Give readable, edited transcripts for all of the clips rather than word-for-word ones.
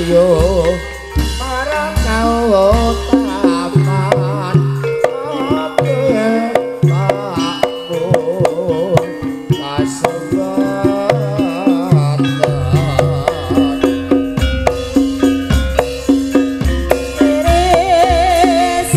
ayo marang kautaman ate makmur kasebatan. Iris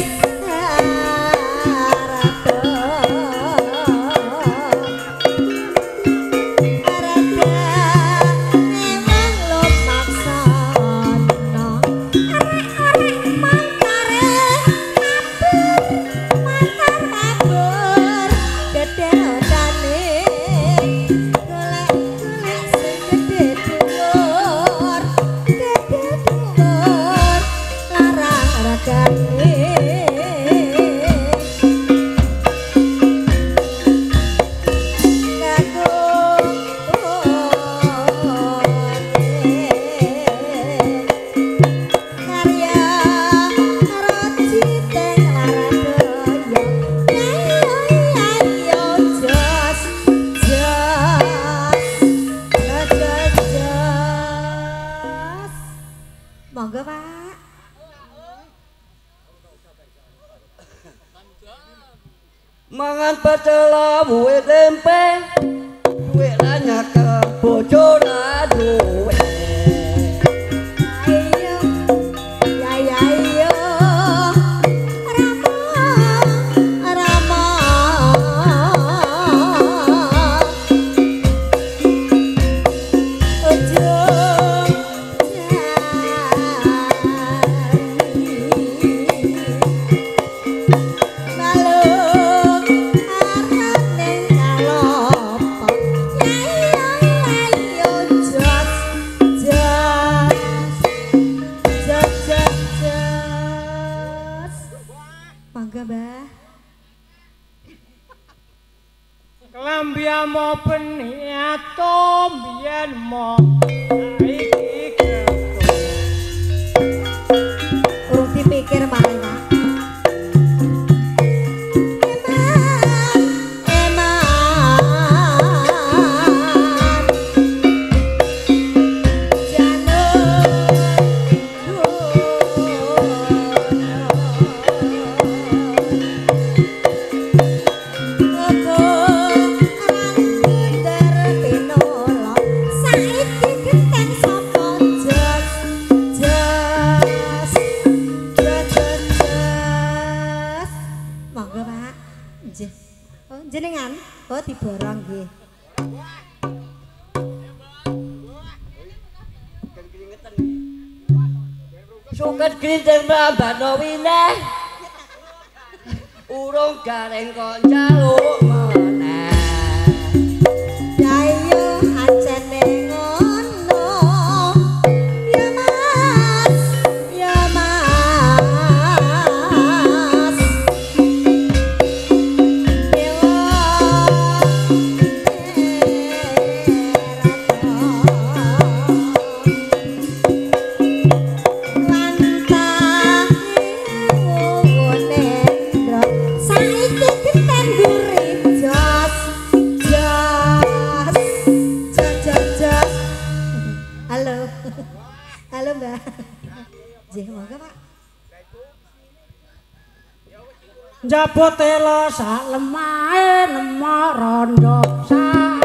Monggo Pak. Mangan pecel lawuhe tempe, duwe lanyak bojo ra duwe. Ayo, ya ya ayo, Rama, Rama. Ojo Kelambi mo peniato biyen mo iki keto. Urung dipikir malah Pak. Eman, eman. Janur jenengan oh diborong nggih. Suket glinting mrambano wineh. Urung gareng kok njaluk meneh. Ya iya ancene ngono. Ya Mas, ya Mas. Dewa Halo. Halo Mbak. Nggih, monggo Pak. Njaba tela sak lemahe nemok rondo sak